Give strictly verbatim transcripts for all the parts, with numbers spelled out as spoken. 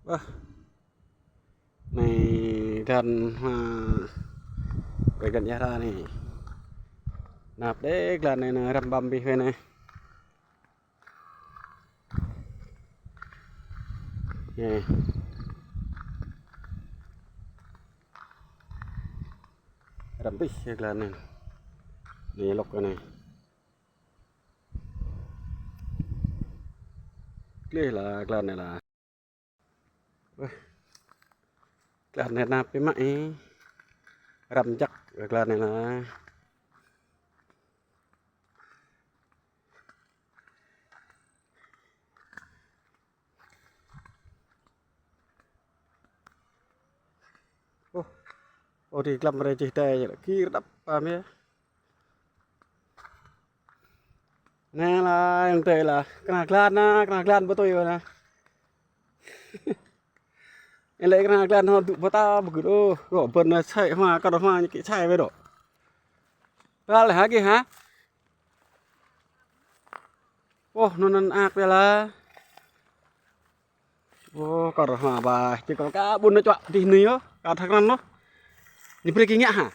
Wah. Anai glan hoa. Wai glan ia ra anai. Năp đơi glan anai, anai răm ƀăm abih wai anai. Anai. Răm abih glan anai. Anai lŏk anai. Gleh lah glan anai lah. Wah. Glan anai năp biă mă ih. Răm jak glan anai lah. Ôh. Ôh, ri glăm rai čih đơi, gir đăp pam yơh. Anai lah, ayŏng adơi lah, kơnang glan anai, kơnang glan ƀu tui anai. Ih lĕ kơnang glan hŏ dŭ pơtao ƀu gưt ôh, rŏ bơ̆n anai sai hma, kar hma ñu kĭ sai wai rŏ. Bal hă gih hă? Ôh, anŭn anŭn ak biă lah. Ôh, kar hma bah, či kar ka ƀun anai čuă dih anai yơh, ka thak răn noh. Ñu brơi kơ ngă hă?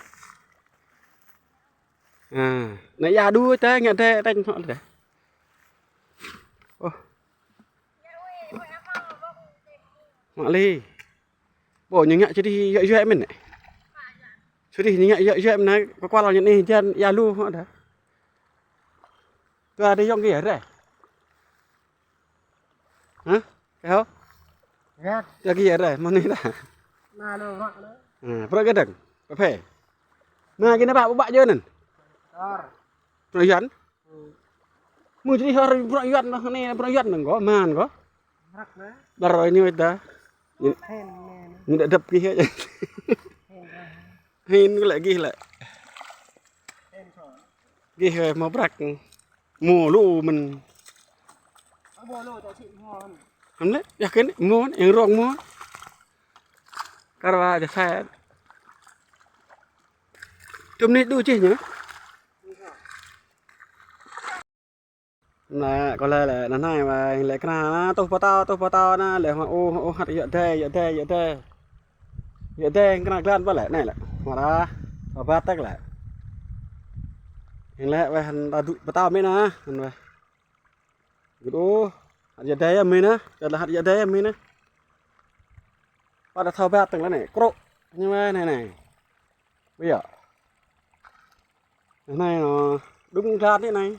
À, anai ia đu tơi, ngă đơi, tơi hŏ đơi. Ôh. Mă li. Ƀu ñu ngă čơdih yơh yơh mơ̆n anai. Čơdih ñu ngă yơh yơh mơ̆n anai, kơ kual ñu anai jan ia lu hŏ đơi. Tơ adih yŏng gih rai. Hă? Kơ hŏ? Gat. Yŏng gih rai, mơ̆n anai dah. Na lu rŏ lu. Hă, prăk gơdăng, pơphê. Na gih anai ƀă, ƀă jơnăn. Tor. Prăk Yuan. Mơ̆ čơdih hor prăk Yuan noh, anai prăk Yuan anŭn kơ, man kơ. Ƀar rơi ñu dah. Ñu, ñu đa dăp gih yơh. Hĭn kơ lĕ gih lĕ. Gih wai hmâo prăk. Hmâo lu mơ̆n. Hăm lĕ, yah kơ anai, hmâo, yang rŏng hmâo. Kar wa jơh sai. Tơm anai đu čih ñu. Anai, kâo lĕ lĕ, anai anai, wai, lĕ kơnang anai, tuh pơtao, tuh pơtao anai, lĕ hmâo, ôh, ôh, hăt yơh đơi, yơh đơi, yơh đơi. Yơh đơi, kơnang glan ƀă lĕ, anai lĕ. Hmâo dah, thâo bat tơ̆k lĕ. Anai lĕ, wai, hăn ta dŭ pơtao mơ̆n anai, hăn wai. Gưt ôh, hăt yơh đơi mơ̆n anai, kơ lĕ hăt yơh đơi mơ̆n anai. Pă ta thâo bat tơ̆k lĕ anai, krŭ, ñu wai anai anai. Ƀiă. Anai anai, đŭng glan anai anai.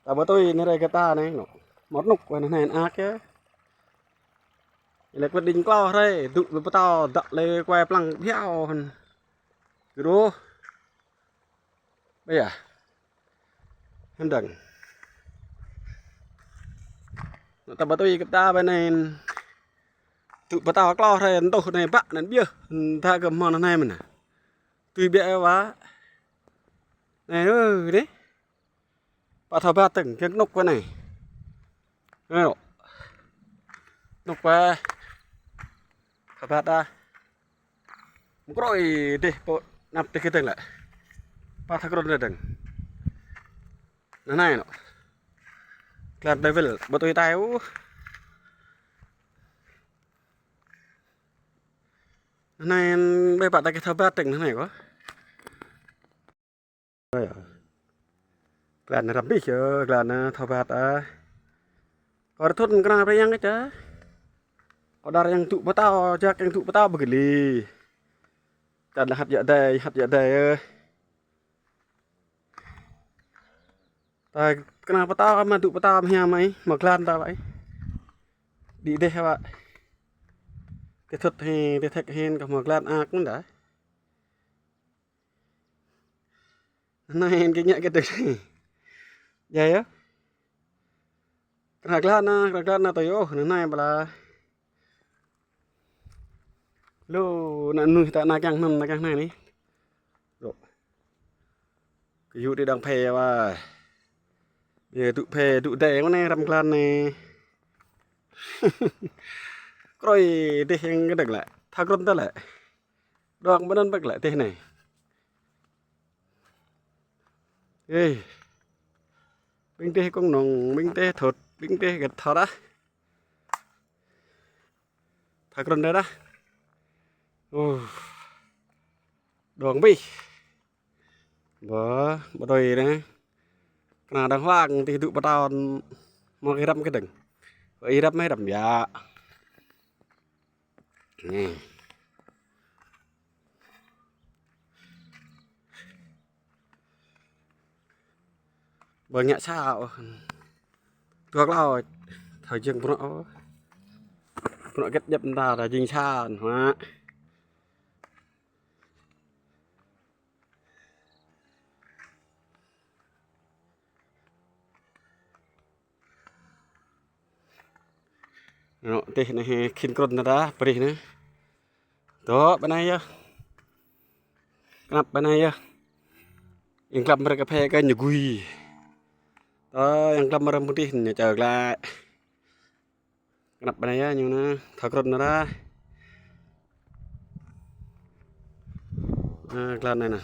Ta ƀu tui anai rai kơ ta anai anai. Mơ̆t nuk anai anai ak yơh. Lĕ kơ đing klâo rai, dŭ lu pơtao, dăk lĕ kuai plăng phiao hăn. Gơ̆ rôh. Ƀiă. Hăn dơ̆ng. Anai ta ƀu tui kơ ta ƀơi anai. Dŭ pơtao klâo rai, anŭn tuh anai ƀă anŭn biơh. Anŭn ta kơ hmâo anai mơ̆n anai. Tui biă wa. Anai, ơ, anai. Pă thâo bat tơ̆ng, kiăng nuk wa anai. Anai, nuk wa. Thâo bat ah. Mơ̆ng krôi dih, pô, năp dih kơ tơ̆ng lĕ. Pă thâo krôn dih tơ̆ng. Anai, anai, anai. Glan ƀai wơl, ƀu tui tai, uh. Anai, ƀai pă ta kơ thâo bat tơ̆ng anai kơ. Ơi, glan răm abih yơh, glan thâo bat ah. Kơ rơthŭn kơnang prei yang kơ ča. Kơ dar yang dŭ pơtao, jak yang dŭ pơtao ƀu gơ̆ li. Čan lĕ hăt yă đơi, hăt yă đơi ơi. Ta kơnang pơtao, mă dŭ pơtao mơ̆ hiam ai, mă glan ta wai. Đĭ dêh wă. Tơthŭt hĭ, tơthĕk hĭ, kơ mă glan ak mơ̆n dah. Anai hĭn kơ ngă kơ tơ̆ng anai. Djai yơh. Kơnang glan anai, kơnang glan anai tui yơh, anai anai ƀă lah. Lu, anŭn mơnuih ta anai kiăng anŭn, anai kiăng anai anai. Lu. Kơ yŭ đĭ đang phê wa. Yơh dŭ phê, dŭ đơi mơ̆ng anai răm glan anai. Krôi dih yang kơ tơ̆ng lĕ. Thâo krŭn tơ̆ng lĕ. Đuaĭ ƀơi anŭn ƀĕk lĕ dih anai. Ê. Ƀing dih kông nông, ƀing dih thŭt, ƀing dih gĕt thŏt ah. Thâo krŭn dah. Uh. Đuaĭ ƀĭ. Bơ, bơ đôi anai. Kơnang đang hwang tih dŭ pơtao mơ̆ng ih răm kơdơ̆ng. Ih răm, ih răm biă. Anai. Bơ ngă sa ôh. Tuak laih. Thâo jing bruă ôh. Bruă gĕt djăp mơta dah jing sa hă. Anŏ tih anai khĭn krŭn dah, brih anai. Dŏ ƀơi anai yơh. Kơnăp ƀơi anai yơh. Yang glăm rơ̆k kơphê kơ ñu gui. Tơ yang glăm rơ̆k pơtih ñu čơ glaĭ. Kơnăp ƀơi anai yơh ñu anai. Thâo krŭn dah. Anai, glaĭ anai anai.